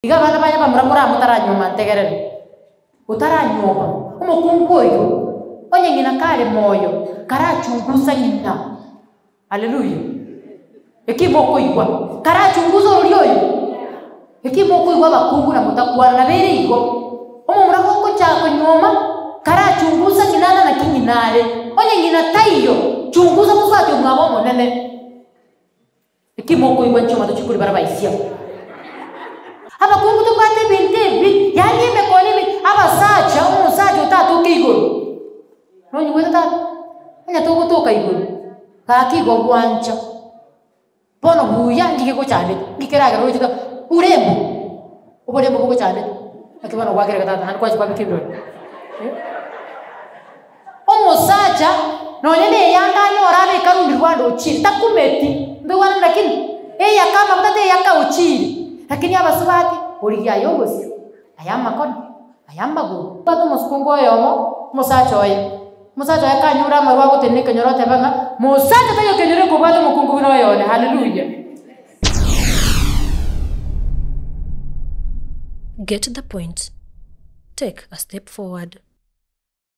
Iga abana baye abamura moramotaranyuoma ntegerere, otaranyuoma, omokungu oyio, onye ng'ina kare moyo, karachungusa ng'ina. Haleluya! Eki mokoigwa, karachungusa oria oyo, eki mokoigwa abakungu na motakwana, nabo ere igo. Omomura gogochaka konyuoma, karachungusa ng'ina na naki ng'ina are. Onye ng'ina taiyo, chungusa mosubati omwabo omonene. Eki mokoigwa inche omonto chikuri barabaisia. Abakungu tobwate ebinto ebi, yaani emekora eme, abasacha, omosacha otatoke igoro, nonyigwete tata? Onye togotoka igoro, gaki igo gwancha, bono buya ngige gochandete, nki keragere oroche iga urembo, oborembo bogochandete, naki bono gwakera tata naende kwachia kwabeka ebirori eh. Omosacha nonye neyanga anyore abeke arundi rwanda ochire, takumeti, ntoigwanani lakini eyaka amaguta teyaka ochire, lakini abasubati origia aye obosio, aye amakono, aye amagoro. Obwate omosukungu oyomo, omosacha oye, omosacha oye kanyure amarwa agotenena ekenyoro oteba ng'a mosacha taiyo ekenyoro eke obwate omokungu buna oyone, haleluya. Get the point. Take a step forward.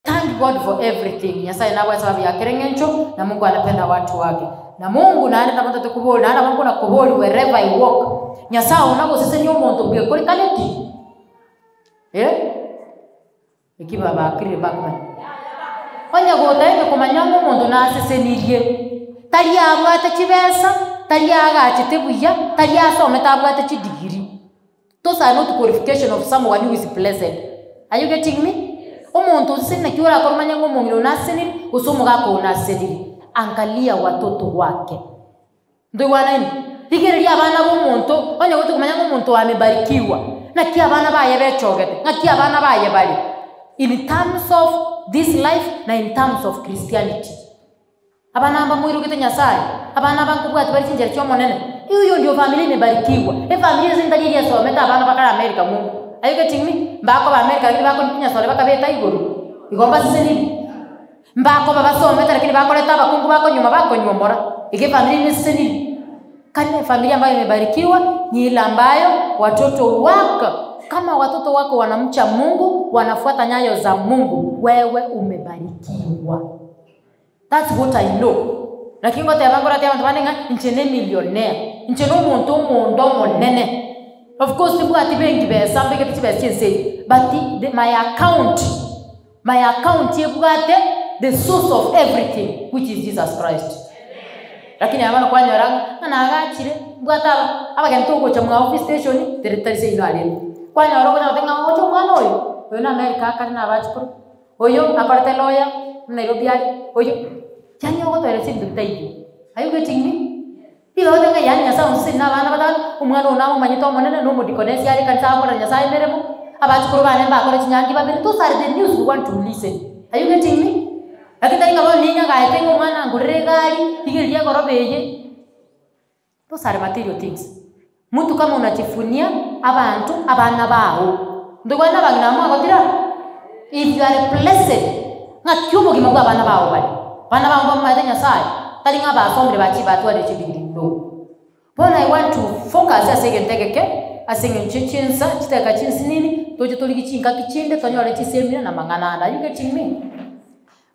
Thank God for everything, Nyasaye nabwate esababu ya kera eng'encho, na Mungu anapenda watu wake. Na Mungu naende nabo ntete kobori, naende nabo nkona kobori wherever I walk, Nyasaye one agosesenia omonto bwekorekaneti eh, eki babakirire mbakomanya. Onye gotaete komanya ng'a omonto nasesenirie, tari abwate chibesa, tari agachete buya, tari asomete abwate chidegree. Those are not qualification of someone who is blessed. Are you getting me? Omonto osesenirie naki orakore omanye ng'a omong'ina oyo nasesenirie gose omogaka oyo nasesenirie. Angalia watoto wake. Ntoigwanaine? Rigereria abana ba omonto, onye gote komanya ng'a omonto amebarikiwa, naki abana baye bechogete, ng'aki abana baye bare, in terms of this life na in terms of Christianity. Abana mbamoirogete Nyasae, abana aba nkobwatia bare chinchera chi'Omonene. Oyo ndio familia imebarikiwa, efamiri ase ntari eria esomete abana bakare America ng'umbu. Are you getting me? Mbakoba America lakini bakonywa chinyasore bakabeta igoro, igo mbasesenirie. Mbakoba basomete lakini bakoreta abakungu bakonywa bakonywa omora, iga efamiri nesesenirie. Kare efamilia ambayo imebarikiwa ni ile ambayo watoto wako kama watoto wako wanamcha Mungu, wanafuata nyayo za Mungu, wewe umebarikiwa. That's what I know. Naki ngoteba nkorete abanto bande ng'a inche ne millionaire, inche na omonto omonda omonene. Of course tibwati benki besa mbegete chibesa chia ense eye, but the my account, my account ebwate the source of everything which is Jesus Christ. Lakini aba bono kwanyora ng'a ng'a nagachire, mbwate aba abageni togocha mwa office station, tari tari seino arenge. Kwanyora okonya goteba ng'a oche omwana oyo, oyo na America akare na abachokoro. Oyo akorete lawyer Nairobi are, oyo, yaani ogotoeresia ebinto bitaiyo. Are you getting me? Nigo ogoteba ng'a yaani Nyasaye onseseni na abana batano, omwana oyo namomanyete Omonene, na omodikonesi are ekanisa agokorera Nyasaye emeremo, abachukuru bane mbakore chinyangi babere, those are the news we want to listen. Are you getting me? Lakini tari ng'a bono ninyagaete ng'a omwana angorere egari, rigereria egoroba eye. Those are material things. Mtu kama unajivunia abanto abana bao. Ntoigwane na abang'ina amo agotira? If you are blessed, ng'aki obogima bwa abana bao bare? Abana bao mbamomanyete Nyasaye? Tari ng'a basomire bachie batwarire chidegree no. Bono I want to focus ase egento egeke, ase eng'encho ye chinsa, chidakika chinsinini, toche torigie chingaki chinde tonyore chisemina na amang'ana ande. Are you getting me?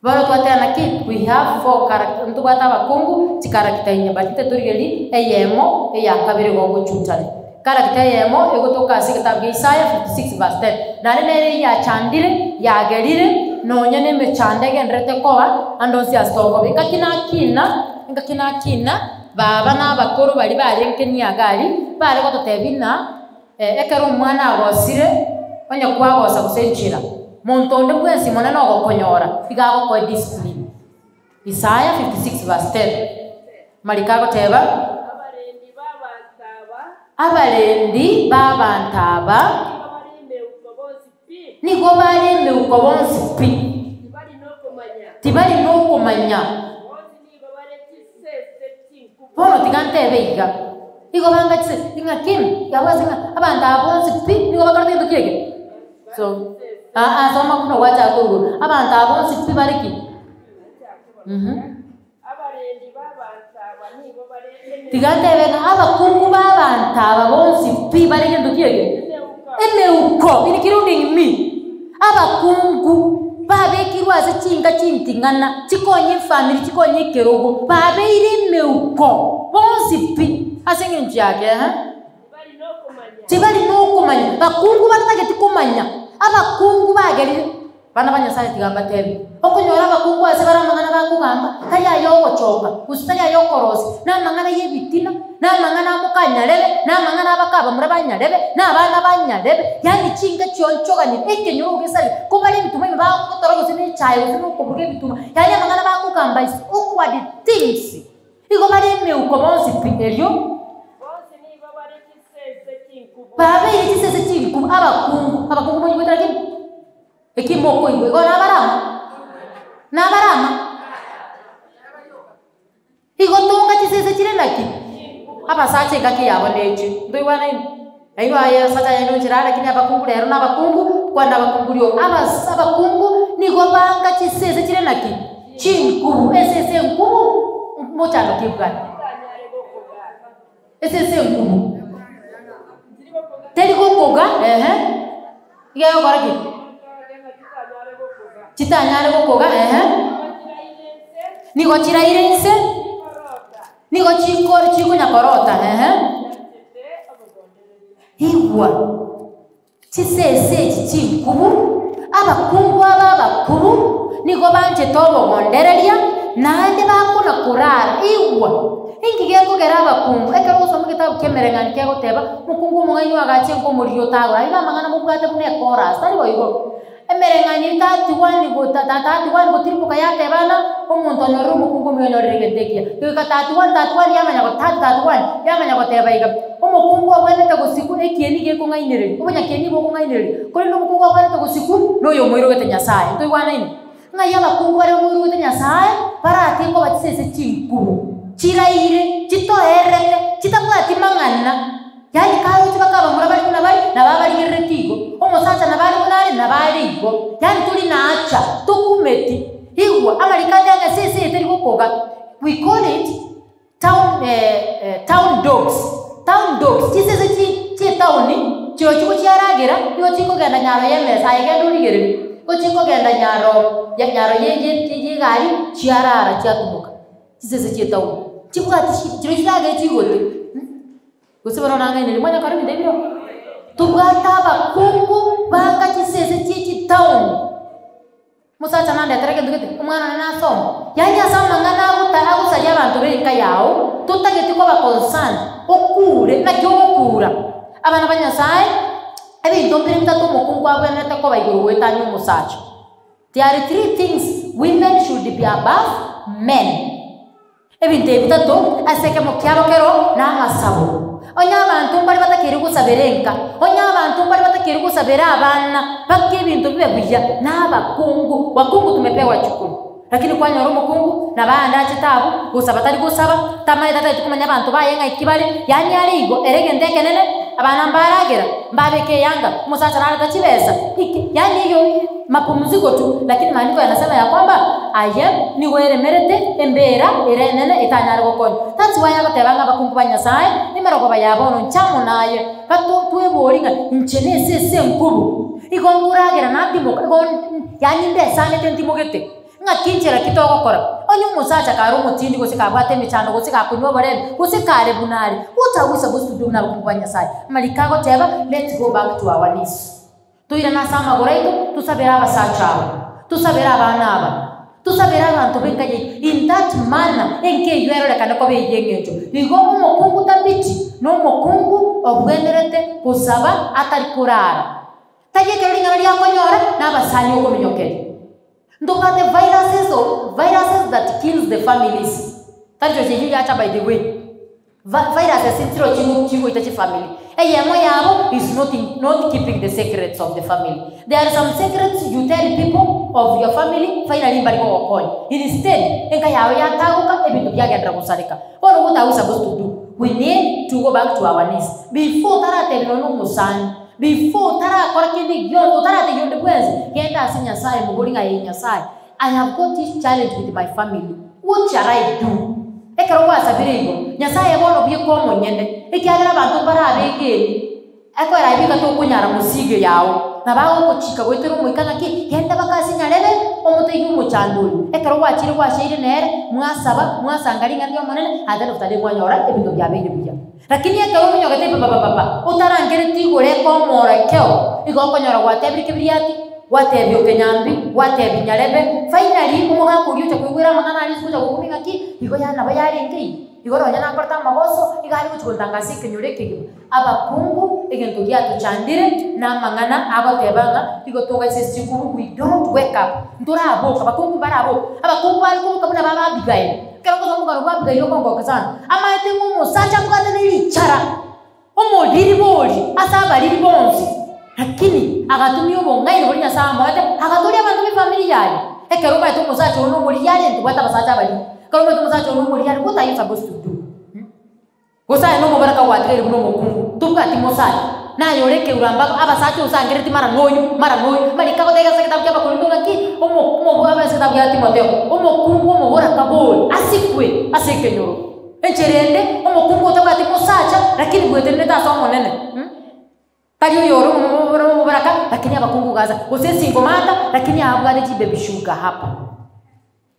Bono twateba naki? We have four character, ntobwate abakungu chicharacter inye, but intwe torigereria eyemo eya kabere igo ogochutana. Character eyemo egotoka ase egetabu gia Isaiah 56 verse 10. Naende nere eyio yachandire, yagerire, nonya na emechando egendererete koba ande onsi ase tokoba. Engaki nakina, engaki nakina, baba na abakoro baria barenge niaga aria, bare gototebia ng'a. Ekero omwana agosire, onye kwagosa gose enchera, monto onde bwensi monene ogokonyora iga agokoe discipline. Isaya 56 verse 10. Mariko agoteba, Abarendi b'abanto aba Abarendi b'abanto aba nigo bare emeuko bonsi pi, nigo bare emeuko bonsi pi, tibari nokomanya. tibari nokomanya. Bonsi nigo bare chisese chinkubu. Bono tiga ntebe iga, Igo banga chise, ng'a ki? Yabwo ase ng'a abanto aba bonsi pi nigo bakorete gento ki eke? So, aa soma buna gwachaka korwa igoro, abanto aba bonsi pi bare ki? Mh. Abarendi b'abanto aba nigo bare Tiga ntebe ng'a abakungu b'abanto aba bonsi pi bare gento ki eke? Emeuko, including me. Abakungu babekirwe ase chinka chinting'ana, chikonye efamiri, chikonye ekerogo, babeire emeuko bonsi pi ase eng'encho yake ehe. Tibari nokomanya, bakungu batatageti komanya, abakungu bagerire. Bana ba Nyasaye tiga mbatebie, okonyora abakungu ase bare amang'ana bakogamba, tari aya ogochoka, gose tari aya okorosia, na amang'ana y'ebitina, na amang'ana a mokanyarebe, na amang'ana abaka abamura banyarebe, na abana banyarebe, yaani chinka chionchoganire, ekenyoro ogesarire, kobare ebituma ime bagotora gose na echae gose na okoburuga ebituma, yaani amang'ana bakogamba is awkward things. Igo bare emeuko bonsi pi, erio. Bonsi nigo bare chisese chinkubu. Babeire chisese chinkubu, abakungu, abakungu monyigwete lakini? Eki mokoigwa igo nabarama? Nabarama? Igo tonga chisese chire naki? Abasacha engaki yabo neche. Ntoigwanaine? Nainwe aye abasacha aye nonchera are lakini abakungu rero na abakungu, kwana abakungu rioka. Abas abakungu nigo banga chisese chire naki? Chinkubu. Esese enkubu, mochando ki bwana? Esese enkubu. Teri gokoga, ehe. Iga egokora ki? Chitanyare gokoga, ehe. Nigo chiraire inse, nigo chiko chikonya korota, ehe. Igwa, chisese echi chinkubu, abakungu aba abakubu, nigo banchete obogondereria, naende bakona korara. Igwa, inki gekogera abakungu, ekero ogosoma egetabu kia emereng'anio kegoteba, omokungu omong'aini oagache nkomoriri otagora, ayio namang'ana mobwate buna ekorasi, tari boigo? Emereng'anio eye tatiwani gota tatiwani gotirimboka yateba ng'a omonto onyorire omokungu omuya onyorire egento ekiya. Goika tatiwani tatiwani yamanya go tati tatiwani yamanya goteba iga, omokungu obwenerete gosikwa ekieni gekong'ainereria, obonyakieni bokong'ainereria, korende omokungu obwenerete gosikwa na oyo omoirogete Nyasaye. Ntoigwanaine? Ng'ai abakungu baria bamoirogete Nyasaye baratie koba chisese chinkubu, chiraire, chitoerete, chitabwati mang'ana? Yaani karoche bakabamura bare buna bare, nabo abarigerereti igo. Omosacha nabo are buna are, nabo are igo. Yaani tori naacha, tokumeti. Igwa, amariko ande ang'e ase ense eye teri gokoga. We call it town town dogs, town dogs, chisese chi chi'etaoni, chirochio gochiaragera, nigo chikogenda nyaro y'emesa, aye genda origererie, nigo chikogenda nyaro ya nyaro ye ye y'egari, chiarara chiatumoka, chisese chi'etaoni. Chibwati chi chirochio chiragere chigote. Gose bono nang'ainereria mwanya kore ebinto ebio? Tobwate abakungu banga chisese chie chitaoni. Omosacha nandetere egento gete, omwana one nasoma. Yaani ase amang'ana agota agosaria abanto be enka yao, totageti koba concerned, okure, naki ogokura? Abana ba Nyasaye, ebinto mbire bitato omokungu abwenerete koba igoro goetania omosacha. There are three things women should be above men. Ebinto ebi bitato ase ekemo kiabo kero namasabo. Onye abanto mbare batakeire gosabera enka, onye abanto mbare batakeire gosabera abana, baka ebinto bibe buya, na abakungu. Wakungu tumepewa jukumu. Lakini kwanyora omokungu nabo aande achete abwo, gosaba tari gosaba, tamaete atagete komanya abanto baye ng'ai ki bare, yaani are igo, ere egento ekenene, abana mbaragera, mbabeke eyanga, omosacha nareta chibesa, iki, yaani eyo mapumziko tu, lakini maandiko yanasema ya kwamba aye nigo eremerete embera ere enene etanyare gokonywa. That's why agoteba ng'a abakungu ba Nyasaye, emerogoba ya bono inche amo naye, gato twebori ng'a inche nese ase enkubu, igo nkoragera natimoka, igo yaani ndesanete ntimogete, ng'aki nchera ki togokora? Onye omosacha kare omotindi gose kabwate emechando gose gakonywa oborembe, gose kare buna are, what are we supposed to do buna abakungu ba Nyasaye? Amariko agoteba, let's go back to our knees. Toirane ase amagoro aito, tosabere abasacha aba, tosabere abana aba, tosabere abanto b'enka yaito, in that manner, enka eyio erorekane koba ey'eng'encho. Igo omokungu tabiti nomokungu obwenerete gosaba atari korara. Tari ekero ring'ana riakonyora, nabasani okominyokeria. Ntobwate viruses of viruses that kills the families. Tari choche eyio yacha by the way. Va viruses nchiro chigo chigoita chifamily. Eyemo yabo is not in not keeping the secrets of the family. There are some secrets you tell people of your family finally mbari gogokonya. Instead, enka yao yatagoka ebinto biagenderera gosareka. Bono what are we supposed to do? We need to go back to our knees. Before otaratebi nonya omosani, before otarakora kende gionsi, otaratebia onde bwensi, genda ase Nyasaye mobori ng'a ee Nyasaye, I have got this challenge with my family, what shall I do? Ekero gwasabire igo, Nyasaye bono bweka omonyene, ekiagera abanto mbarabegeni. Ekero aye tokonyara mosigo yao, nabo agogochika goetera omoika ng'aki, genda baka ase nyarebe, omotebi omochando oyo. Ekero gwachire gwasheire nere, mwasaba, mwasanga ring'ana ria Omonene, at the end of the day mwanyora ebinto biabeire buya. Lakini ekero ominyogete papapapapa, otarangereti igoro eka omorekeo, igo okonyora gwatebire kebiriati, gwatebia okenyambi, gwatebia nyarebe, finally, omogaka oria ocha koigwera amang'ana aria ase gocha gokumia ng'aki, igo ya nabo yarenge igo. Igo nonya nakorete amagoso, iga are gochia gontangasa ekenyoro ekegima. Abakungu, egento giatochandire, na amang'ana agoteba ng'a igo togaisa ase chikuru, we don't wake up, ntoraboka, abakungu mbaraboka, abakungu bare koboka buna baba Abigail. Ekero ngosoma omogano bwa Abigail okongokia sana, amaete ng'a omosacha abwate ne richara, omoriri bori, ase abariri bonsi, lakini agatumia obong'aini boria Nyasaye amoete, agatoria abanto ba efamiri yaye. Ekero omanyete omosacha oyo na omoriri are, ntobwate abasacha abariri, ekero omanyete omosacha oyo na omoriri are, what are you supposed to do? Gose aye nomobaraka gwatigaire buna omokungu, tobwati mosacha, naye ore ekeurwa mbago, abasacha osangereti mara noyo, mara noyo. Amariko agotebia ase egetabu kia Abakorinto ng'a ki? Omo omo ase egetabu gia Timotheo, omokungu omoboraka bori, asikwe ase ekenyoro. Enchera ende, omokungu otabwati mosacha, lakini bwetenenete ase Omonene. Tari oyore omoboraka, lakini abakungu gaza, gose esingomata, lakini abwate chibaby sugar hapa.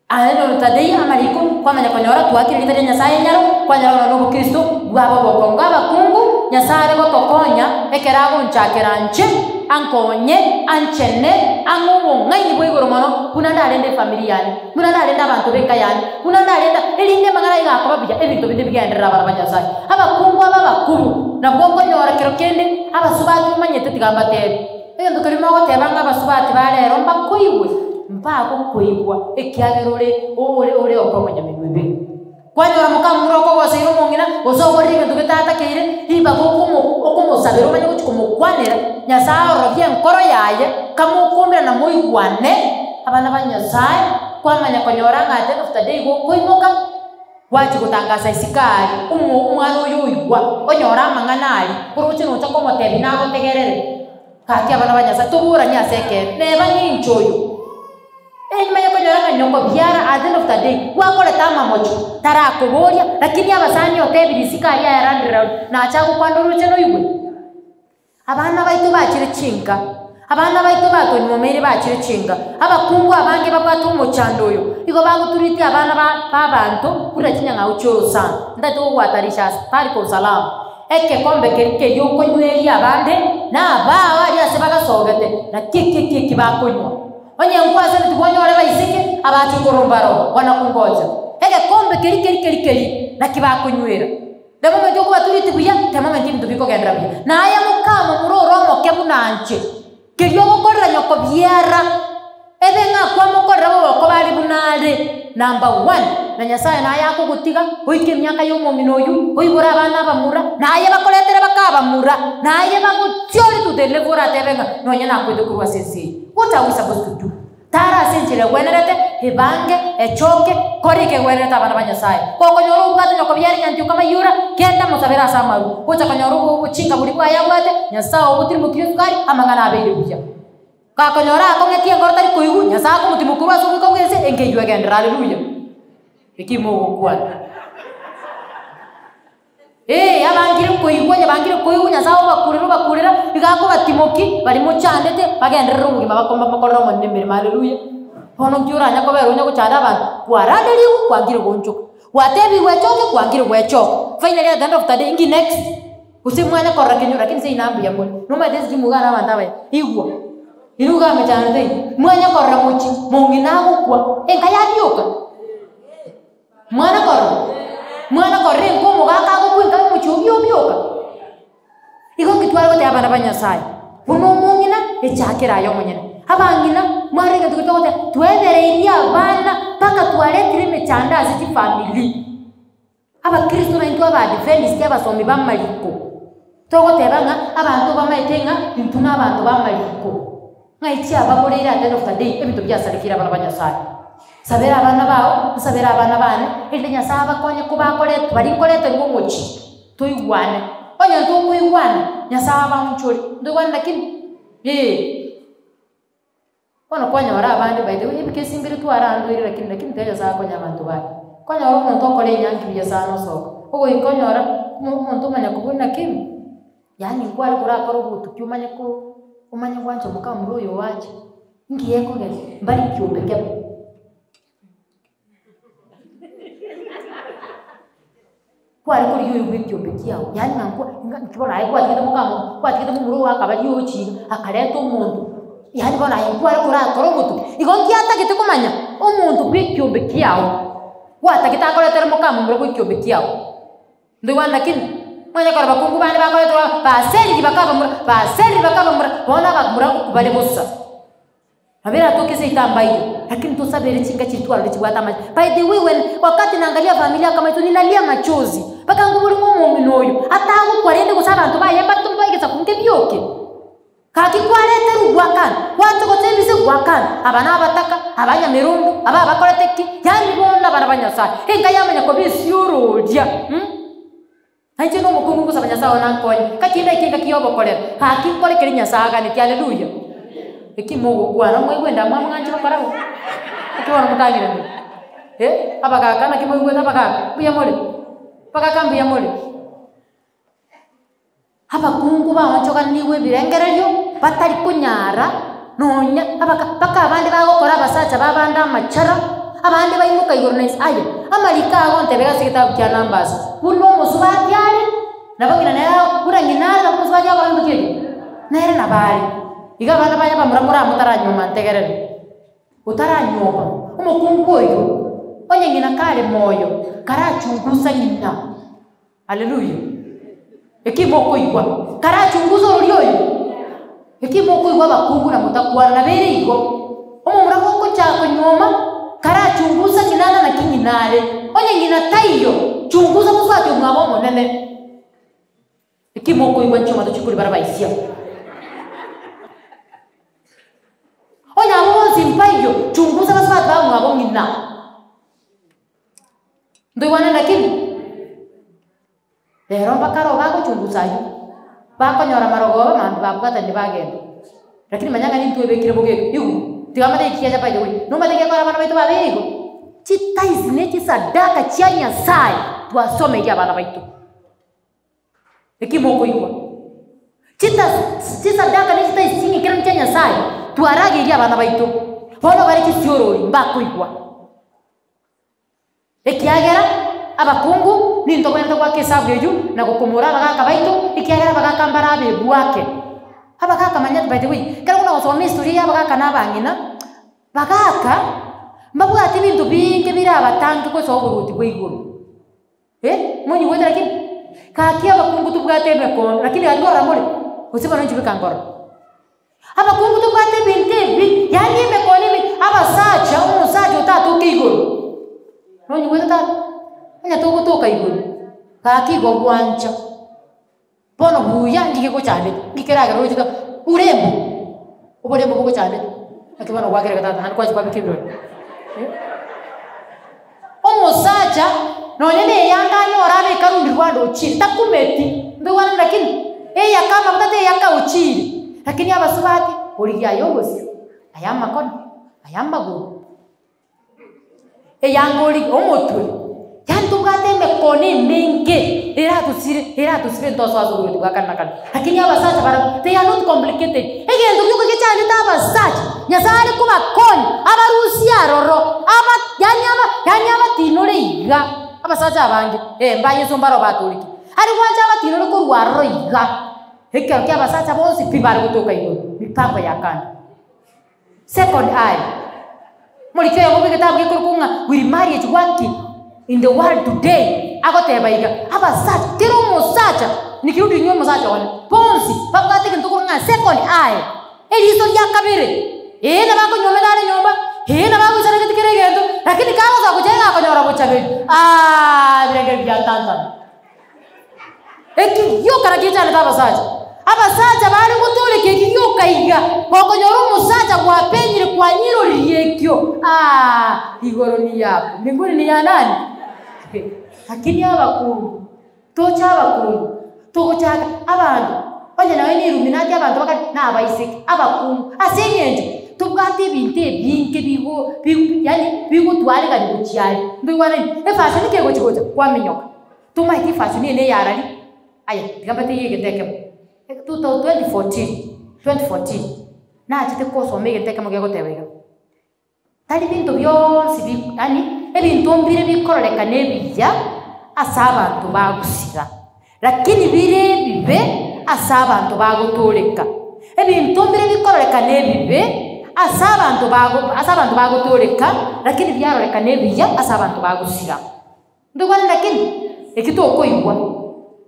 Aye norotadei amariko, kwamanya konyora twakire rieta ria Nyasaye enyaro, kwanyora nonya na obokristo bwaba obokongo. Abakungu, Nyasaye are gotokonya ekero agonchakera nche, ankonye, anchene, ang'e obong'aini bwa igoro mono, buna ndarende efamiri yane, buna ndarende abanto b'enka yane, buna ndarenda erinde amang'ana aye gakoba buya, ebinto binde bigenderere abana ba Nyasaye. Abakungu aba abakubu, nabwo okonyora kero kende, abasubati omanyete tiga mbatebi. Egento keria mogoteba ng'a abasubati ba rero mbakoigwe, mbagokoigwa, ekiagera ore ore ore okomonyaminwa ebibe. Kwanyora mokamura okogoseire omong'ina, gose okorire egento getatakeire, ribaga okomo okomosabera omanye gochia komokwanera, Nyasaye orobie enkoro yaye, kamokoumera na moigwane, abana ba Nyasaye, kwamanya konyora ng'a at the end of the day igo okoimoka. Gwachia gotangasa isiko aria, omo omwana oyo oigwa, onyore amang'ana aria, oroche nocha komotebia nagotegerere. Gaki abana ba Nyasaye, toboranie ase ekeene, neba ninche oyo. Enyuma yokonyora ng'a nyoko biara at the end of the day, gwakorete amamocho, tarakoboria, lakini abasani otebirie isiko aria aye round round, nacha agokwana oroche noigwe. Abana baito bachire chinka, abana baito batonywomeire bachire chinka, abakungu abange babwate omochando oyo, igo bagoturetia abana ba b'abanto buna chinyang'au chi'orosana. Ntagete gogoatarisha ase tari kwa usalama. Ekekombe keria keria okonyweria abande, na abao aria ase bagasogete, naki eki eki eki bakonywa. Onye nkwasaneti bwonyore baiseke, abachokoro mbaro, wanakungoja. Egekombe keria keria keria keria, naki bakonywera. The moment okobatureti buya, the moment ebinto bikogenderera buya. Na aye mokamomura ore omoke buna nche, keria ogokorera nyoko biara, ebe ng'a kwamokorera bobe okoba are buna are, number one, na Nyasaye naye akogotiga, oike emiaka ya omong'ina oywo, oibore abana abamura, naye bakoretere bakabamura, naye bagotiore to the level oratebe ng'a nonye nakwete korwa ase ense eye. What are we supposed to do? Tara ase enchera egwenerete, ebange, echoke, kora ekegwenerete abana ba Nyasae. Gokonyora obwate nyoko biare nyantioka mayura, genda mosabere ase amaru. Gocha konyora obo obochinga boria bwaye abwate, Nyasae obotirimokire esukari, amang'ana abeire buya. Gakonyora akong'etie enkoro tari koigwa, Nyasae akomotimokia korwa ase oboika bw'ense, enka eywo egenderere. Haleluya! Eki mogokwana. Ee, abangire koigwa, onye bangire koigwa Nyasae obakurera obakurera, iga akobatimoki, baria mochandete, bagenderere obogima bako bakorere Omonene emeremo, haleluya. Bono nki oranya kobera onya gochanda abanto? Kwaranderigwe, kwangire goonchoka, gwatebigwe echoke, kwangire gwechoka, finally at the end of the day, inki next? Gose mwanya korora kenyoro lakini seino mbuya more, nomanyete ase chimugana abanto abaya, igwa, inwe iga mechando teiyo, mwanya korora mochie, mong'ina agokwa, enka yabioka. Mwana korora, mwana korora enka omogaka agokwa enka omochie oyio obioka. Igo nki tware goteba abana ba Nyasaye, buna omong'ina echakera aye omonyene. Abang'ina, mware egento keria togoteba, twebereirie abana mpaka twaretire emechando ase chifamiri. Abakristo naintwe Abaadventist abasomi b'amariko, togoteba ng'a abanto bamaete ng'a intwe na abanto b'amariko, ng'a echiabagoreire at the end of the day ebinto biasarekire abana ba Nyasaye. Sabera abana bao, nsabere abana bane, erinde Nyasaye abakonye kobakoret baria nkoreterwa omochie, toigwane. Onye ntokoigwana, Nyasaye abaonchore, ntoigwane lakini? Eh. Bono kwanyora abande by the way ebikesi mbire twarandoire lakini lakini tiga Nyasaye akonye abanto baye. Kwanyora omonto okora enyangi buya sana osoka, ogoika onyora omo omonto omanya kobua naki? Yaani nkware korakore obotuki omanye ko omanye gwancha mokamura oyo oache, nki ekogera? Mbari kiombe kebe. Kware korigia oyo bwa ekiombe kiago, yaani ng'a nkwa ng'a nki bono aye kwatigete mokamo kwatigete momura ogo akaba riochi iga, akareta omonto, yaani bono aye nkware korakora obotuki. Igo nki atagete komanya, omonto bwa ekiombe kiago, gwatagete akoretere mokamomura bwa ekiombe kiago. Ntoigwane lakini, mwanye korora bakungu bande bakoretwa baseriri bakabamura, baseriri bakabamura, bono abamura ngokwa bare bosa. Nabo eratoke seito ambaire, lakini tosabere chinka chiria twarorire chibwate amache. By the way when wakati naangalia familia kama hizo ninalia machozi, mpaka ngobori ng'a omong'ina oyo, atagokwa rende gose abanto baye mbato egesaku nkebioke. Gaki kwareterwe gwakana, gwancha gose ebise gwakana, aba nabataka, aba nyamerondo, aba abakorete ki, yaani bono abana ba Nyasaye. Enka yamanya koba esiororia mh, na inche na omokungu ngosaba Nyasaye one ankonye, gaki ndaike engaki ya obokorera, gaki nkore keria Nyasaye aganetie haleluya. Eki mogokwana moigwe endamwamu ng'a inche gokora bo? Eki bono motang'iranie? Eh, abagaka naki moigwete abagaka, mbuya more? Abagaka mbuya more? Abakungu baonchoganigwe ebirengererio, batari konyara nonya abaka mpaka abande bagokora abasacha b'abande amachara, abande baimoka igoro na inse. Aye, amariko agontebia ase egetabu kia Numbers, buna omosubati are, nabo ng'ina nere ago buna ng'ina are nabo omosubati agokora gento ki ekio? Nere nabo are. Iga abana baye abamura moramotara nyuma ntegerere. Otaranyuoma, omokungu oyio, onye ng'ina kare moyo, karachungusa ng'ina. Haleluya! Eki mokoigwa, karachunguze oria oyo, eki mokoigwa abakungu na motakwana nabo ere igo. Omomura gogochaka konyuoma, karachungusa ng'ina ande naki ng'ina are, onye ng'ina taiyo, chungusa mosubati omwabo omonene. Eki mokoigwa nchioma tochikori bara baisia. Onye abwo bonsi mbaiyo, chungusa basubati bamwabo ng'ina. Ntoigwane lakini, rero mpaka aro bagochungusa aywo, bakonyora marogoba mambia babwatani bagenda. Lakini manya ng'a nintwe ebekire bogeka, igwe, tiga mbate ekiacha by the way, nomanyete gekora abana baito babeire igo? Chitaisi ne chisadaka chia Nyasaye twasomeirie abana baito. Eki mokoigwa? Chita chisadaka ne chitaisi ching'ekeranu chia Nyasaye twarageirie abana baito, bono bare chisiorori mbakoigwa. Ekiagera abakungu nintogwenerete goaka esabu eyio na gokomora abagaka baito, ekiagera abagaka mbare abebwake. Abagaka manya by the way, ekero buna gosoma estory ya abagaka na abang'ina, bagaka mbabwati ebinto biinge bire abatange gosoa oboruoti bwa igoro. Eh, monyigwete lakini? Gaki abakungu tobwate emekono, lakini gaki korora more, gose bono inche beka nkorora. Abakungu tobwate ebinto ebi, yaani emekono eme, abasacha, omosacha otatoke igoro, nonyigwete tata? Onye togotoka igoro, gaki igo gwancha, bono buya nki kegochandete, nki keragere oroche ng'a urembo, oborembo bogochandete, naki bono gwakera tata naende kwachia kwabeka ebirori eh. Omosacha nonye na eyanga anyore abeke arundi rwanda ochire, takumeti, ntoigwane lakini, eyake amaguta teyaka ochire, lakini abasubati, origia aye obosio, aya amakono, aya amagoro. Eyanga origie omotwe, yaani tobwate emekono emenge eratosire eratosibe ntosoa ase oboruoti bwa kare na kare. Lakini abasacha barabwo they are not complicated, egento gioka gechandete abasacha, Nyasaye are kobakonya, abarusie aroro, aba yaani aba yaani abatinore iga, abasacha abange, eh mba Yeso mbaro batoreki, are gwancha abatinore korwa aroro iga, ekero kia abasacha bonsi pi bare gotoka igoro, mipango ya kando. Second eye, Omoriki oyomo bw'egetabu gekorokwa ng'a Will Marriage Work in the World Today? agoteba iga, Abasacha, kera omosacha, nikirudi inwe omosacha one, bonsi babwate egento korwa ng'a second eye, eriso ria kabere, ee nabo akonyuomete are nyomba, ee nabo agoisaneretie kera egento, lakini kagosoa gochia iga akonyora bochaberi, aah ebirengererio biatantana. Eki gioka nakio gechandete abasacha. Abasacha bare gotooreka eki gioka iga, gokonyora omosacha gwapenyire kwanyiroririe ekio, aah, igoro ni yako, mbinguni ni ya nani? Lakini abakungu, toche abakungu, togochaka abanto, onye nonya na illuminati abanto bakare na abaiseke, abakungu, ase eng'encho tobwate ebinto ebinge bigo bi yaani bigotwaregania gochia are, ntoigwanani? Efashion kegochi gocha, kwaminyoka. Tomaeti efashion eye neyarari, aya tiga mbategie egento ekemo. 2014, 2014, nachete kosoma egento ekemo gegoteba iga, tari binto bionsi bi yaani ebinto mbire bikororekana ebiya ase abanto bagosira, lakini bire ebibe ase abanto bagotoreka. Ebinto mbire bikororekana ebibe ase abanto bago ase abanto bagotoreka, lakini biarorekana ebiya ase abanto bagosira. Ntobwate lakini, eki tokoigwa,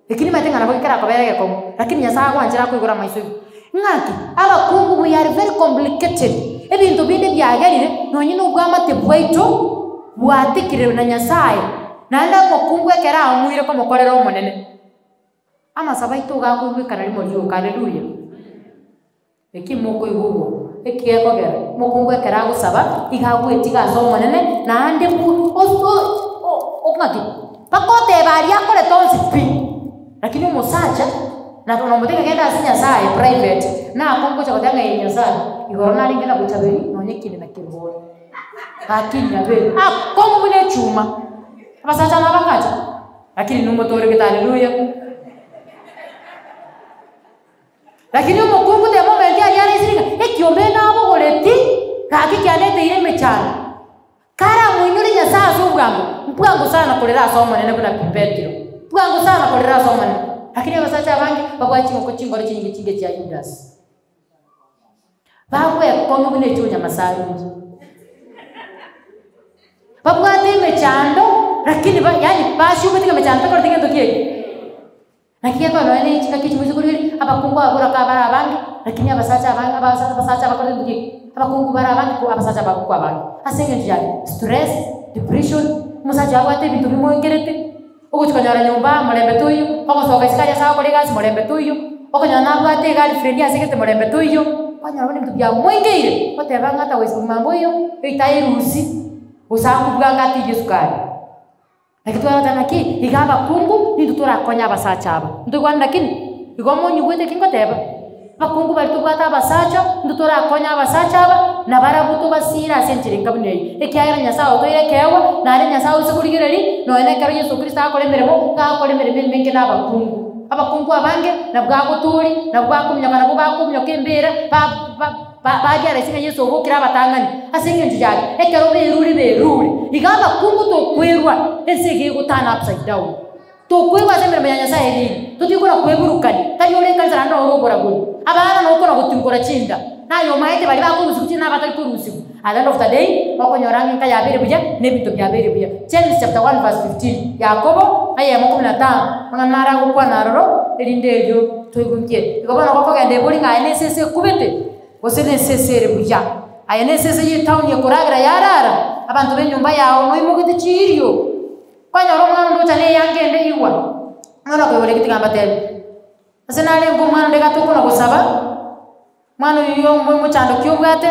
eki nimanyete ng'a nabo kerakobere egekong'u, lakini Nyasaye agwanchera akoigora amaiso igoro. Ng'aki, abakungu we are very complicated, ebinto binde biagerire nonye na obwamate bwaito bwatekire na Nyasaye, naende omokungu ekero aomoire komokorera Omonene, amasabo aito iga akoigwekana rimo rioka, haleluya. Eki mokoigwa obwo, ekiegokera, omokungu ekero agosaba, iga agwetiga ase Omonene, naende bu ng'aki, mpaka oteba aria akorete onsi pi, lakini omosacha, na nomotebia genda ase Nyasaye private, nako ngocha goteba ng'a ee Nyasaye, igoro narenge na bochaberi, nonye ekende nakebora. Gaki nyabere, akong'u buna echuma, abasacha nabakacha, lakini nomotoregete haleluya. Lakini omokungu teba omente aria araisire ng'a ekiombe nabogoreti, gaki kiandeteire emechando. Karamoinyore Nyasae ase obwango, mbwango sana korera ase Omonene buna pi Petero, mbwango sana korera ase Omonene. Lakini abasacha abange babwate chingoko chingoro chinyinge chinge chia Yudasi. Bagwekong'ia buna echionyamasaruri. Babwate emechando, lakini ba yaani basiumete ng'a emechando tekoreti gento ki eke. Naki gekogera nonya ne chingaki chimoise korigereria, abakungu ababoraka abare abange, lakini abasacha abange abasa abasacha abakorete gento ki eke, abakungu bare abange ko abasacha abagokwa abange. Ase eng'encho ya ki? Stress, depression, omosacha oyo abwate ebinto bimoengerete, ogochi konyora nyomba morembe toiyo, ogosoka isiko aria ase agokora egasi morembe toiyo, okonyora nabwate egirlfriend ase egete morembe toiyo, kwanyora bono ebinto biamoengeire, oteba ng'a ata goisiko mambo oyo, oito aerusie, gose akobua anga atigie esukari. Naki twarota naki, iga abakungu nintwe torakonye abasacha aba. Ntoigwane lakini, igo monyigwete eki ngoteba? Abakungu baria tobwate abasacha, intwe torakonye abasacha aba, na barabwo tobasire ase enchera enga buna eyio. Ekiagera Nyasaye otoire ekeegwa, naende Nyasaye oise korigereria, nonya na ekero Yeso Kristo agokora emeremo, iga agokora emeremo emenge na abakungu. Abakungu abange, nabwo agotoria, nabwo bakominyoka nabwo bakominyoka embera, ba ba. Ba bagiaresi ng'a Yeso obokire abatang'ani ase engencho yake, ekero berure berure. Iga abakungu tokwerwa, ense iga egotana upside down. Tokwerwa ase emeremo ya Nyasaye ere ime, totikona kweburukania, tari ore ekanisa naende noro oboragori. Abana nokona gotingora chinda, naye omaete baria bakorusigwa chinda na abatari korusigwa. At the end of the day, okonyora ng'a enka yabeire buya, na ebinto biabeire buya. James chapter 1 verse 15, Yakobo, eyemo ikomi na tano, amang'ana naro agokwana aroro, erinde erio toigokie. Igo bono gokogenda ebori ng'a aye nesese ekubete, gose nesese ere buya. Aye nesese y'etaoni ekoragera yarara, abanto b'enyomba yao noimogete chiirio. Kwanyora omwana onde ocha neyanga ende igwa, omwana okoigora egetiga mbatebi, ase narenge omwana onde iga tokona gosaba, Omwana oyio omochando ki obwate?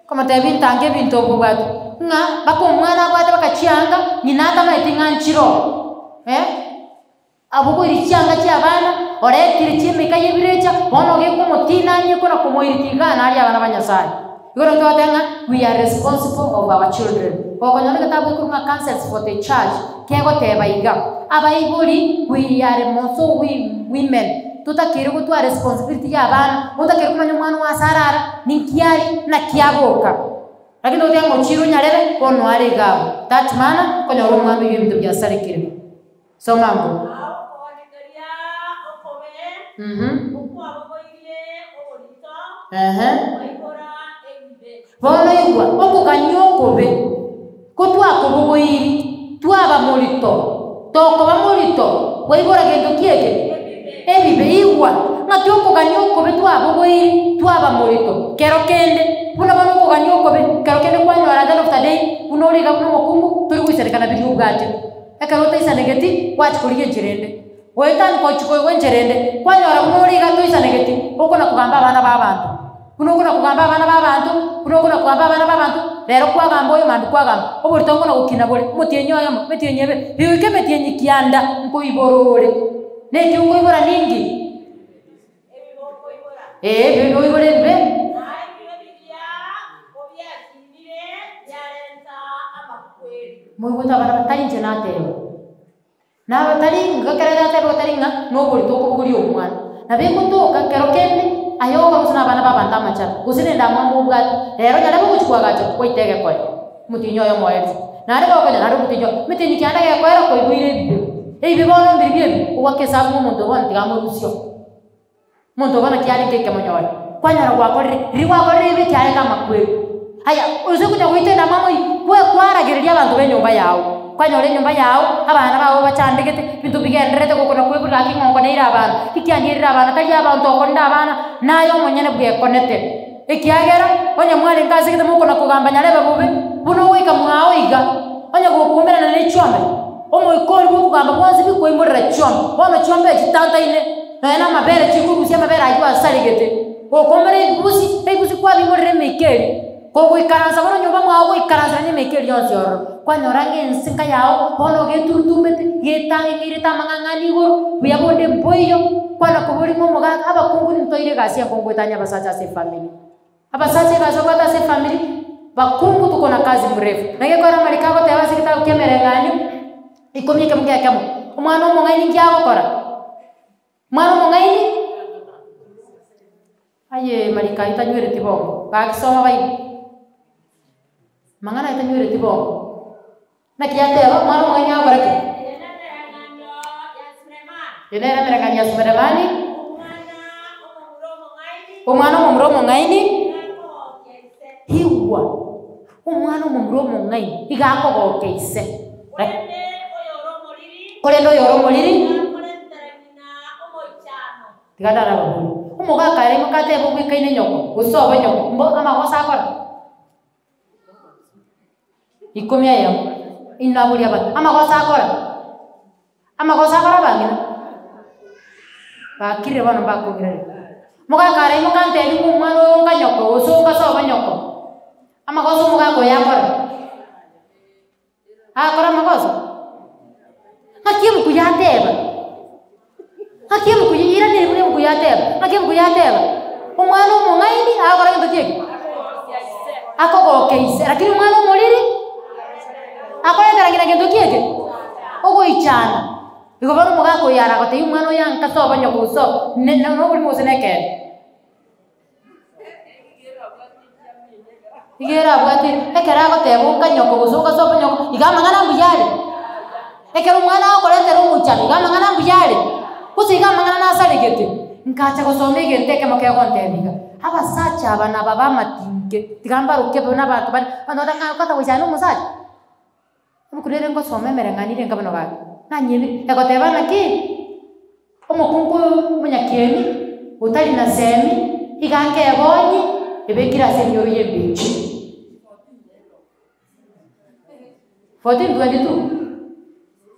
Nkomotebia ntange ebinto obwate, ng'a mpaka omwana abwate mpaka chianga, ng'ina atamaeti ng'a nchire oo eh, abogoirie chianga chia abana, oretire chiemeka ya ebirecha, bono ogeka omotinani okona komoiriti igaa naria abana ba Nyasaye. Igo naki togoteba ng'a we are responsible of our children. Gokonyora egetabu ekorwa ng'a Counsels for the Church, kegoteba iga, Abaibori, we are more so we women, totakeire gotwara responsibility ya abana, otakeire komanya omwana oo ase arara, ninki aria, naki agoka. Lakini togoteba ng'a ochire onyarebe, bono are iga abwo. That manner, okonyora omwana oyio ebinto biasarekire. Soma ango. Ao okoganigeria okobe okwabogoirie oborito, kwaibora ebibe. Bono igwa, okogania okobe kotwakobogoirie, twaba morito, tokoba morito, kwaibora gento ki eke? Ebibe. Igwa, ng'aki okogania okobe twabogoirie, twaba morito. Kero kende, buna bono okogania okobe, kero kende kwanyora at the end of the day, buna ore iga buna omokungu, tori goisaneka na biria obwate. Ekero otaisanegeti, gwachia korigia enchera ende. Goetania gochia koigwa enchera ende, kwanyora buna ore iga toisanegeti, okona kogamba abana ba abanto. Buna okona kogamba abana ba abanto, buna okona kogamba abana ba abanto, rero kwagamba oyo mambia kwagamba, oborito nkona gokina bore, omotienyi oyomo, emetienyi ebere, rigoika emetienyi kianda, nkoibora ore. Na eki okoibora ninki? Ebibe okoibora. Ee, ebibe oibore ebibe. Na ebibe biria kobiakinire biarenta amakweri. Moigwete abana ba tari inche nateba. Naba tari ng'a ekero nateba tari ng'a noborito okobogoria omwana. Nabo egotoka kero kende, aye ogokora gose na abana ba abanto amachara, gose na endamwamu obwate, rero nyarebe ogochia koagacha, gwaita egekore, omotienyi oyomo oerire. Naende gokonya naende omotienyi oyo, emetienyi kianda gekoera koiboire ebibe. Ebibe bono mbiribio ebi, ogwaka esabu ng'a omonto oyo bono tiga amorusie oo. Omonto obo naki arenge ekemonyore, kwanyora gwakorire, riria gwakorire ebibe kiarenge amakweri. Aya, ase okonya goita endamwamu eyio, kwe kwaragereria abanto b'enyomba yago, kwanyora enyomba yago, abana bago bachandegete, ebinto bigendererete gokona kwebura gaki ng'a onkoneire abana, ekiangerire abana, tari abanto okonde abana, naye omonyene bwekonete. Ekiagera, onye mwarenge ase egete mokona kogamba nyarebe bobe, buna ogoika mwao iga, onye gokoumerana ne chiombe, omoika oria bw'okogamba bwonsi pi koimorera chiombe, bono chiombe echi chitantaine, nonya na amabere chikorusia amabere aywo asaregete, gokoumera ebibusi, ebibusi kwabiimorera emeika eria, kogoikaransa bono nyomba mwao goikaransera na emeika eria yonsi ororo, kwanyora ng'a ense nka yago bono geturutumbete, getang'eirete amang'ang'ani igoro, buya bonde mboiyo, kwana koboria ng'a omogaka, abakungu nintoire egasi enkongu goetania abasacha ase efamiri. Abasacha egasi babwate ase efamiri, bakungu tuko na kazi mrefu. Naki ekero amariko agoteba ase egetabu kia emereng'anio, ikomi ekemo kia ekemo, omwana omong'aini nki agokora? Omwana omong'aini, aye mariko ayio tanywereti bongo, gaki soma bible, amang'ana ayio tanywereti bongo. Naki yateba, omwana omong'aini agokora ki? Eye nere emereng'anio ya Sulemani. Omwana omomura omong'aini, igwa, omwana omomura omong'aini iga akogokia ise. Korende oyore omoriri, tiga narababorie, omogaka areimoka atebe obwekaine nyoko, gose obe nyoko, mbo amagoso akora? Ikomi eyemo, inaboria abanto, amagoso akora? Amagoso akora abang'ina? Bakirire bono mbakong'iraneria. Mogaka araimoka antebi ng'a omwana oyo onga nyoko, gose onga sobo nyoko, amagoso omogaka oyo akora? Agakora amagoso? Ng'aki ebuku yateba? Ng'aki ebuku iraneri buna ebuku yateba? Ng'aki ebuku yateba? Omwana omong'aini agakora gento ki eke? Akogoka ise, lakini omwana omoriri, akoretera ng'ina gento ki eke? Ogoichana. Igo bono omogaka oyo aragotebia omwana oyo anka sobo nyoko gose sobo, ne na oborimo gose na ekeene. Iga erabwate ekero agoteba onka nyoko gose onka sobo nyoko, iga amang'ana mbuya are? Ekero omwana agokoretera omochando iga amang'ana mbuya are? Gose iga amang'ana nasaregete? Nkacha gosoma egento ekemo kegontebia iga, abasacha aba naba bamatinge, tiga mbaroke buna abanto bare, abanto bagoteba ng'a okata goichana na omosacha. Ebuku rere ngosoma emereng'anio ere enka bono gaki, nanyebire, egoteba ng'aki, omokungu oyo omonyakieni, otari na semi, iga nkebonye, ebekire ase emioro ya embeche. 14:22,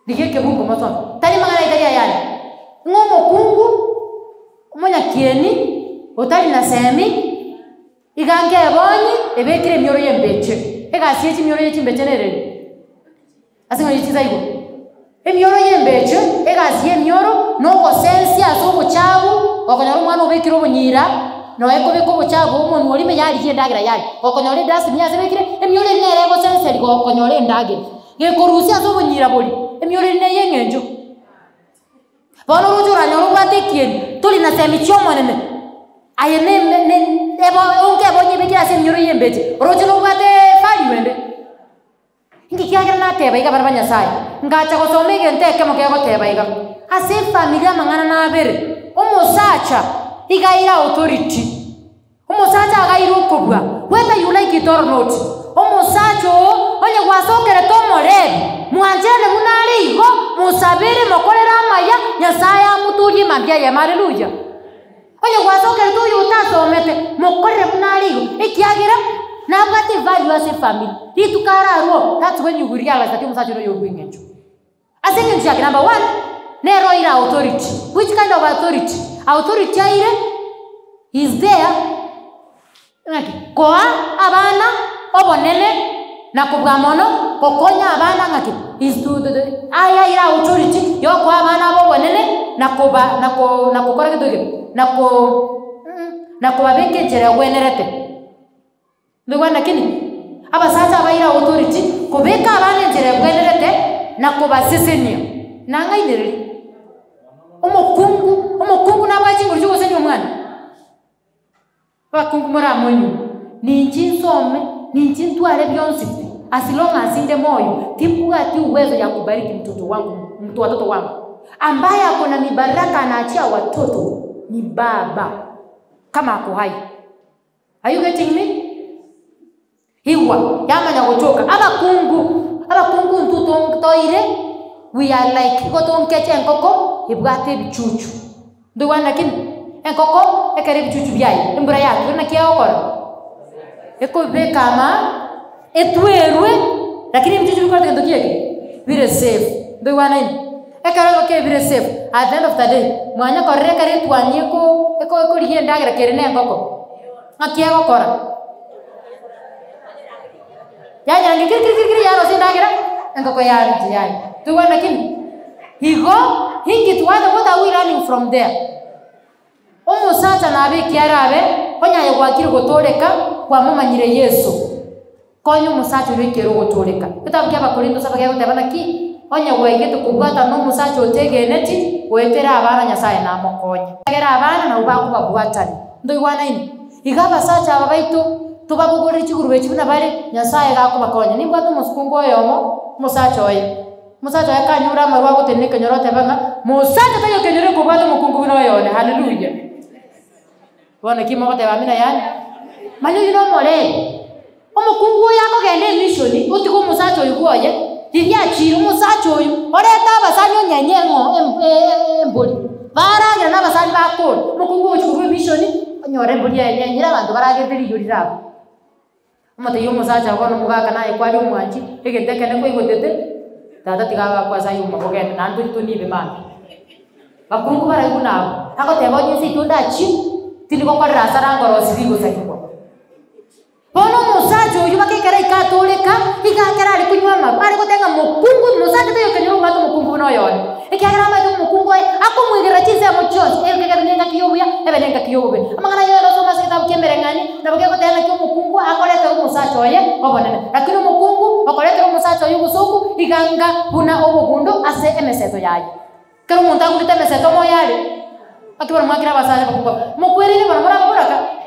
rigia ekebungo mosome, tari mang'ana aye tari ayande, ng'a omokungu, omonyakieni, otari na semi. Iga nkebonye ebekire emioro y'embeche. Egasi ye chimioro ye chimbeche nereri? Ase eng'encho ye chinsa igoro. Emioro y'embeche, egasi y'emioro nogosensia ase obochabu, okonyora omwana obekire obonyira, noe kobeka obochabu omonwe oria ime yarigia endagera yaria. Okonyora edustbin ase ebekire, emioro eria nere egosenseria gokonyora endagera. Gekorusia ase obonyira boria, emioro eria neye eng'encho. Bono oroche oranyore obwate ekieni, tori na semi chi'Omonene, aye ne ne ebo onka ebonye ebekire ase emioro y'embeche, oroche nobwate value ende. Inki kiagera nateba iga abana ba Nyasaye? Ngacha gosoma egento ekemo kegoteba iga, ase efamiri amang'ana nabere, omosacha iga aire authority. Omosacha agairwe okobua, whether you like it or not. Omosacha oo, onye gwasokerete omorebi, mwancherane buna are igo, mosabere, mokorere amaya, Nyasaye amotorie mambia ayemo. Haleluya! Onye gwasokerete oyo otasomete, mokorere buna are igo, ekiagera nabwate evalue ase efamiri. Rituko ararwe oo, that's when you will realize that omosacha oria noyo bw'eng'encho. Ase eng'encho yake number one, nere oire authority. Which kind of authority? Authority aire is there ng'aki? Koa abana obonene na kobua mono gokonya abana ng'aki? Is to the the aye aire authority ya okoa abana aba obonene na koba na ko na kokora gento geke na ko na kobabeka enchera egwenerete. Nigo lakini abasacha abaire authority kobeka abana enchera ebwenerete na kobasesenia. Nang'ainereria. Omokungu. Omokungu nabwate chinguru chiogosenia omwana? Abakungu moramoinywe, ninchi nsome, ninchi ntware bionsi pi, as long as inde moyo, timbwati uwezo ya kubariki mtoto wangu, mtu watoto wangu. Ambaye ako na mibaraka anaachia watoto ni baba, kama ako hai. Are you getting me? Igwa, yamanya gochoka. Abakungu, abakungu intwe toire, we are like, igo tonkeche enkoko, ebwate ebichuchu. Ntoigwane lakini, enkoko, ekero ebichuchu biaye, embura yature naki egokora? Ekobibeka ama, etwerwe, lakini ebichuchu bikorete gento ki eke? Bire safe. Ntoigwanaine? Ekero enkoko ebire safe, at the end of the day, mwanya korora ekero etwani eko eko ekorigia endagera kere na enkoko, ng'aki egokora? Yanyangi kiri kiri kiri kiri yarosia endagera, enkoko yarusia yaye. Toigwane lakini? Igo, inki twate what are we learning from there? Omosacha nabe ekiara abe, onye aye gwakire gotooreka, kwamomanyire Yeso. Konya omosacha oria oikere ogotooreka. Egetabu kia Abakorinto saba gegoteba naki, Onye gwaigete kobwatana nomosacha otegeneti, goetera abana Nyasaye namokonye. Ekiagera abana nabwo bakobabwatania. Ntoigwanaine? Iga abasacha aba baito, tobabogorere chigurube echi buna bare, Nyasaye iga akobakonya. Nimbwate omosukungu oyomo, omosacha oye. Omosacha oye akanyora amarwa agotenena ekenyoro oteba ng'a, mosacha taiyo okenyoro okobwata omokungu buna oyone, haleluya. Bono ki mogoteba amina yaani? Manya oyio nomorembe. Omokungu oyo akogenda emishoni, otiga omosacha oyo bwoye, riria achiire omosacha oyo, orete abasani onyenye eng'o embori, baragera na abasani bakore, omokungu ogochia korwa emishoni, onyore embori yaye enyenyire abanto baragerete riyo rire abwo. Omotebia omosacha bono omogaka naye kware omwanchi, egento ekene kwaigotete, tata tiga agakwa ase aywo omogende naende tochi tonibe mambia. Bakungu baria buna abwo, agoteba onye seito ndachie, tindi gokorera asara ngorosie rigosakigwa. Bono omosacha oyio mpaka ekero aika atoreka, iga ekero are konywa amarwa, are goteba ng'a mokungu mosacha taiyo okenyora obwate omokungu buna oyo one. Ekiagera amaete omokungu oye, akomwegerera chinsemo chionsi, ere ekebe nengaki y'obuya, ebe nengaki y'obobe. Amang'ana ayio yonsi osome ase egetabu ki'emereng'anio, nabo gegoteba naki omokungu akoretera omosacha oye obonene. Lakini omokungu okoretera omosacha oye obosoku, iga anga buna obogundo ase emeseto yaye. Ekero omonto agundete emeseto omoyo are, naki bono mwakire abasacha abakungu aba, mokwereire bono morababoraka?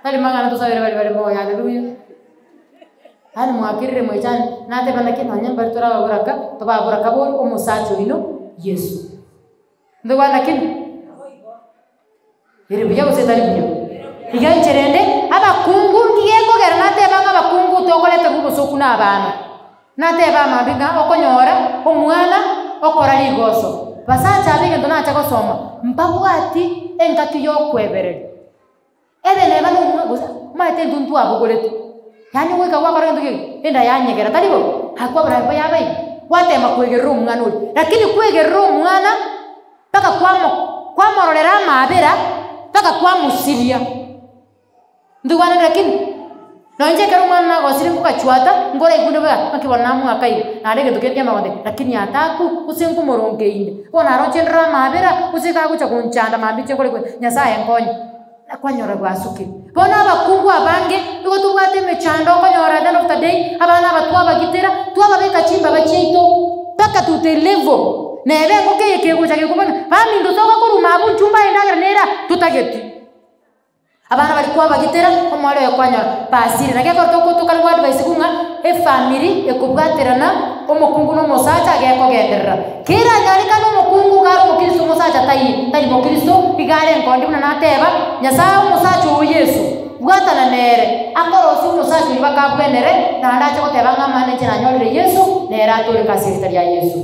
Tari mang'ana tosabere baria bare moyo, haleluya. Yaani mwakirire mwechande, nateba naki nonye mbari torababoraka, tobaboraka bori omosacha oino Yeso. Ntoigwane lakini? Ere buya gose etari buya? Iga enchera ende, abakungu nki gekogera nateba ng'a abakungu tokoreterwa obosoku na abana. Nateba amaambia ng'a okonyora omwana okora rigoso. Basacha aba egento nacha gosoma, mbabwati engaki yokwebereria. Ebe neba na omwa gose omanyete intwe ntwabogoretwe, yaani goika gwakora egento geke, enda yanyegera, tari bo? Aye kwabora aye yaba iga, gwatema koegerera omwana oria, lakini kwegerera omwana mpaka kwamo kwamororera amaabera, mpaka kwamosiria. Ntoigwanani lakini? Nonye inche ekero omwana nagosire nkogachwata, nkoraigwe buya, naki bono namoaka iga, naende egento kende kiamagote, lakini ataku, gose nkomorongeine, bono aroche ndore amaabera, gose iga agocha gonchanda mambia inche nkore kwe, Nyasaye nkonye. Kwanyora gwasukire. Bono abakungu abange, nigo tobwate emechando okonyora at the end of the day, abana aba twabagitera, twababeka chimbaba chiaito, mpaka to the level, neba engoko eye kegocha gekobana, baminto toka korwa mabu inchuo mbae endagera nere aa, totageti. Abana baria kwabagitera, omware oyo kwanyora basire. Naki ekero toko tokare go advise ng'a efamiri ekobwaterana omokungu na omosacha gekogenderera. Keranyarekane omokungu iga are omokristo omosacha taiyo, tari mokristo, iga are enkondi buna nateba, Nyasaye omosacha oo Yeso, bwatana nere, akorosie omosacha oyio baka abwenere, naende ache goteba ng'a amang'ana inche nanyorire Yeso, nere atoreke ase erita ria Yeso.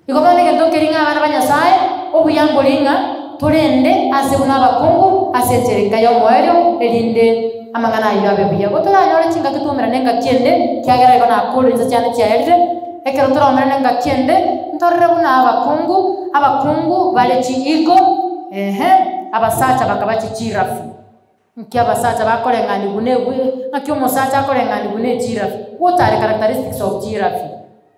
Igo bono egento nkeria ng'a abana ba Nyasae, obuya mbori ng'a torende ase buna abakungu ase enchera enka y'omoerio, erinde amang'ana ayio abe buya. Igo toranyore chingaki twaumerane engaki ende, ekiagera igo nakorire chinsa chiane chiaerire, ekero toraumerane engaki ende, ntorore buna abakungu, abakungu bare chiigo, ehe, abasacha bakaba chichirafu. Nki abasacha bakoreng'anigwa na egwe, ng'aki omosacha akoreng'anigwa na echirafi? What are the characteristics of chirafi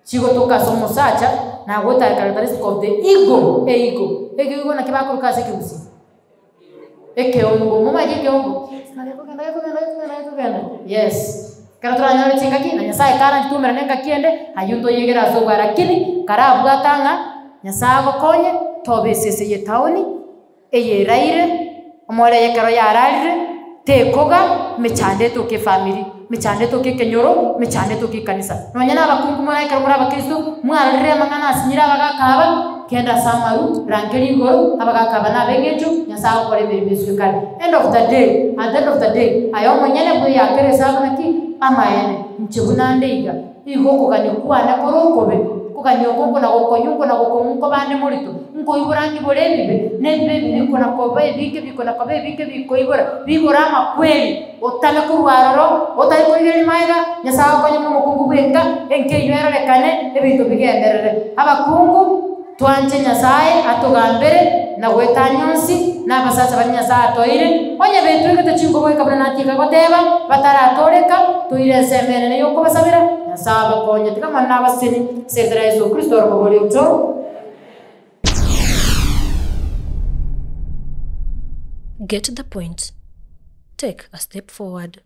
chigotoka ase omosacha na what are the characteristics of the eagle, eagle, eagle naki bakoroka ase ekegusii? Ekeongo, momanyete ekeongo? Ng'a gekogenda gekogenda gekogenda gekogenda, yes. Ekero toranyore chingaki, na Nyasaye karanche twaumerane engaki ende, aywo ntoyegere ase obware lakini karabwata ng'a Nyasaye agokonye. Tobe esese y'etaoni, eyeraire, omore ekero yararire, tekoga, emechando etoke efamiri, emechando etoke ekenyoro, emechando etoke ekanisa. Nonya na abakungu more ekero more abakristo, mwarorire amang'ana asinyire abagaka aba, genda ase amaru, rangeria igoro, abagaka aba nabe eng'encho, Nyasaye agokora emeremo eswe kare. End of the day, at the end of the day, aye omonyene bweyakere esabu naki? Amaene, inche buna nde iga, Igo okogania kwane kore okobe, okogania oko nkona gokonywa, nkona gokong'u nkobande morito, nkoibora ng'ibore ebibe, na ebibe ebi bikona koba ebinge bikona koba ebinge bikoibora, bibore amakweri, otame korwa aroro, otari korigereria magega, Nyasae agokonye buna omokungu bw'enka, enka eyio erorekane, ebinto bigenderere. Abakungu, Twanche Nyasae atogambere na goetania onsi, na abasacha baria Nyasae atoeire, onye betwegete chingobo goika buna natieka goteba, bataratooreka, toire ensemo enene y'okobasabera, Nyasae abakonye. Tiga mono nabasesenie ase erieta ria Yeso Kristo oromobori oito. Get the point. Take a step forward.